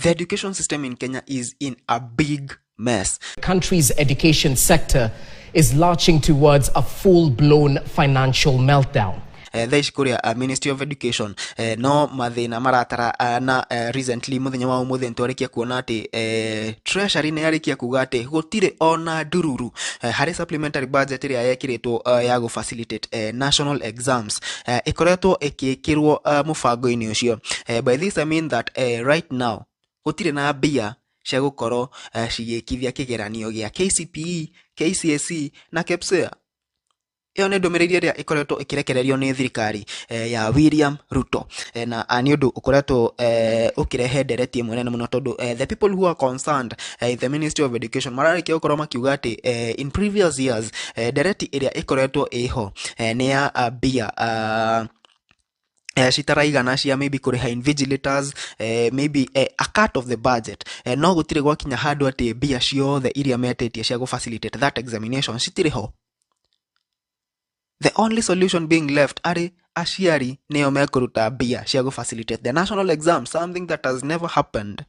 The education system in Kenya is in a big mess. The country's education sector is lurching towards a full-blown financial meltdown. Thaa ici kũrĩa Ministry of Education no mathĩna maratara na recently mũthenya wa ũmũthĩ nĩtwarĩkia kuona atĩ Treasury nĩ yarĩkia kuga atĩ gũtirĩ ona ndururu harĩ supplementary budget ĩrĩa yekĩrĩtwo ya gũ facilitate national exams ĩkoretwo ĩgĩkĩrwo mũbango-inĩ ũcio. By this I mean that right now gũtirĩ na mbia cia gũkorwo cigĩkithia kĩgeranio gĩa KCPE, KCSE na KPSEA. Ĩyo nĩ ndũmĩrĩri ĩrĩa ĩkoretwo ĩkĩrekererio nĩ thirikari ya William Ruto na nĩ ũndũ ũkoretwo ũkĩrehe ndereti ĩmwe nene mũno tondũ the people who are concerned in the Ministry of Education mararĩkia gũkorwo makiuga atĩ in previous years ndereti ĩrĩa ĩkoretwo ĩho nĩ ya mbia citaraigana cia maybe kũrĩha invigilators, maybe a cut of the budget, no gũtirĩ gwakinya handũ atĩ mbia ciothe iria metĩtie cia gũ facilitate that examination citirĩ ho. The only solution being left arĩ aciari nĩo mekũruta mbia cia gũ facilitate the national exam, something that has never happened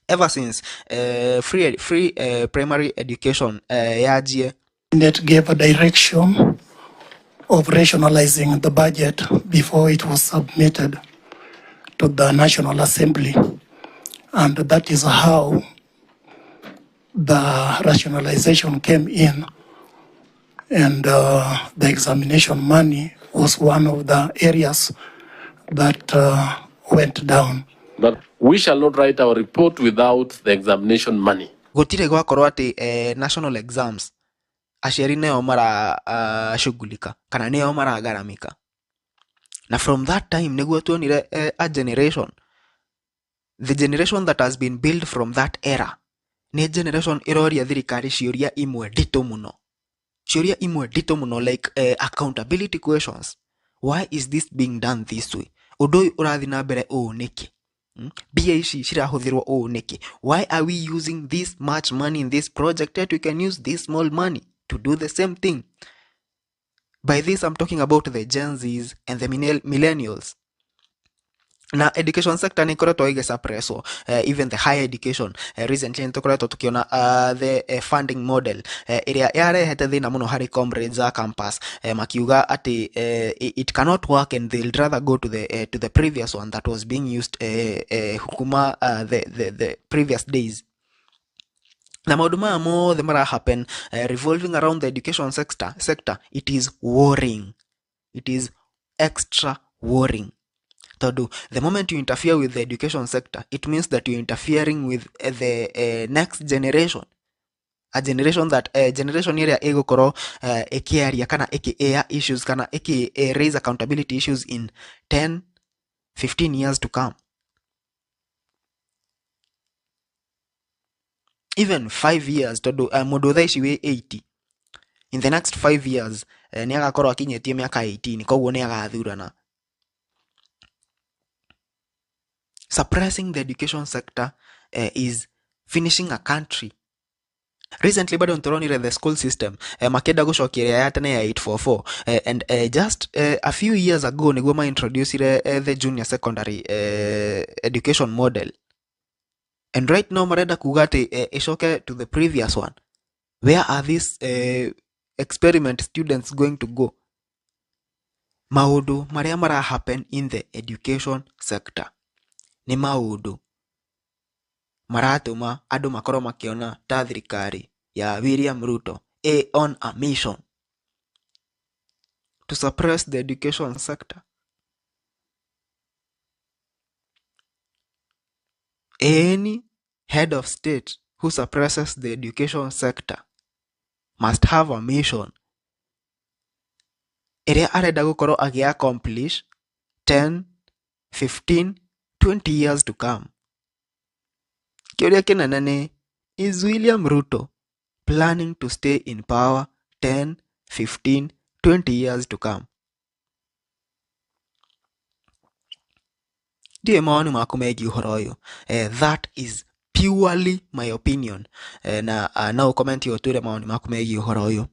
ever since free primary education yanjie. Cabinet gave a direction of rationalizing the budget before it was submitted to the National Assembly. And that is how the rationalization came in. And the examination money was one of the areas that went down. That we shall not write our report without the examination money. Gũtirĩ gwakorwo atĩ national exams aciari nĩo mara shughulika kana nĩo maragaramika, na from that time nĩguo tuonire a generation, the generation that has been built from that era, nĩ generation ĩroria thirikari ciũria imwe nditũ mũno, ciũria imwe nditũ mũno like accountability questions. Why is this being done this way? Ũndũ ũyũ ũrathiĩ na mbere ũũ nĩkĩ? Mbia ici cirahũthĩrwo ũũ nĩkĩ? Why are we using this much money in this project yet we can use this small money to do the same thing? By this I'm talking about the Gen Zs and the millennials. Na education sector nĩ ĩkoretwo ĩgĩsuppresswo, even the higher education. Recently nĩ tũkoretwo tũkĩona the funding model ĩrĩa yarehete thĩna mũno harĩ comrades a campus, makiuga atĩ it cannot work and they'll rather go to the previous one that was being used kuma the previous days. Na maũndũ maya mothe mara happen revolving around the education sector. It is worrying, it is extra worrying, tondũ the moment you interfere with the education sector, it means that you're interfering with the next generation, a generation that generation ĩrĩa ĩgũkorwo ĩkĩaria kana ĩkĩ air issues kana ĩkĩ raise accountability issues in 10 15 years to come, even 5 years, tondũ mũndũ thaa ici wĩ 80, in the next 5 years nĩ agakorwo akinyĩtie mĩaka 18, koguo nĩ agathurana. Suppressing the education sector is finishing a country. Recently bado nĩtũronire the school system makĩenda gũcokia ĩrĩa ya tene ya 844, and just a few years ago nĩguo ma-introducire the junior secondary education model, and right now marenda kuga atĩ ĩcoke to the previous one. Where are these experiment students going to go? Maũndũ marĩa mara happen in the education sector nĩ maũndũ maratũma andũ makorwo makĩona ta thirikari ya William Ruto ĩ on a mission to suppress the education sector. Any head of state who suppresses the education sector must have a mission ĩrĩa arenda gũkorwo agĩ accomplish 10, 15, 20 years to come. Kĩũria kĩnene nĩ, is William Ruto planning to stay in power 10, 15, 20 years to come? Ndiũĩ mawoni maku megiĩ ũhoro ũyũ. That is purely my opinion. Na no ũcomment ũtwĩre mawoni maku megiĩ ũhoro ũyũ.